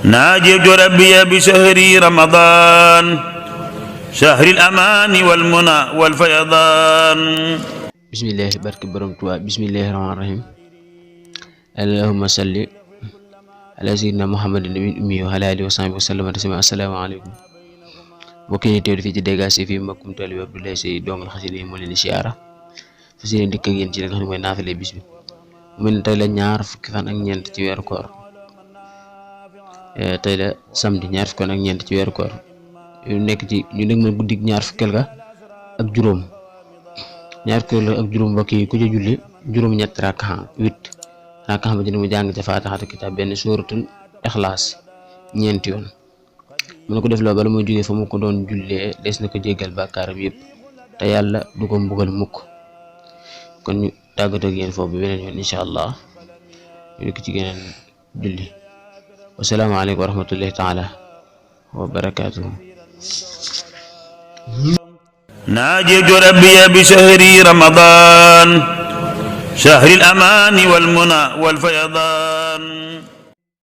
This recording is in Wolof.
ناجيت ربي بشهر رمضان شهر الأمان والمنى والفيضان. بسم الله بارك برم توا بسم الله الرحمن الرحيم. اللهم صل على سيدنا محمد النبي الأمي وعلى آله وصحبه وسلم تسليما. السلام عليكم mbokk yi teewlu fii ci Degas fi mbokkum taalibe Abdoulaye Seye dongul xasida yi moo leen di siyaara fas yéene dikk ak yéen ci li nga xam ne mooy naafile bis bi mu mel ne tey la ñaar fukki fan ak ñeent ci weeru koor tey la samedi ñaar fukki fan ak ñeent ci weeru koor ñu nekk ci ñu nekk na guddik ñaar fukkeel ga ak juróom ñaar fukkeel ga ak juróom mbokk yi ku ca julli juróom ñett rakka 8 rakka ba dina mu jàng ca Faatixatul kitaab benn sóoratul Ixlaas ñeenti yoon mu ne ko def loo bala muy jógee fa mu ko doon jullee des na ko jéggal bàkkaaram yëpp te yàlla du ko mbugal mukk. kon ñu tàggatoo ak yéen foofu bi beneen yoon incha allah ñu dikk ci geneen julli. wasalaamaaleykum wa rahmatullahi taala wa barakaatuhu. ناجيت ربي بشهر رمضان شهر الأمان والمنى والفيضان.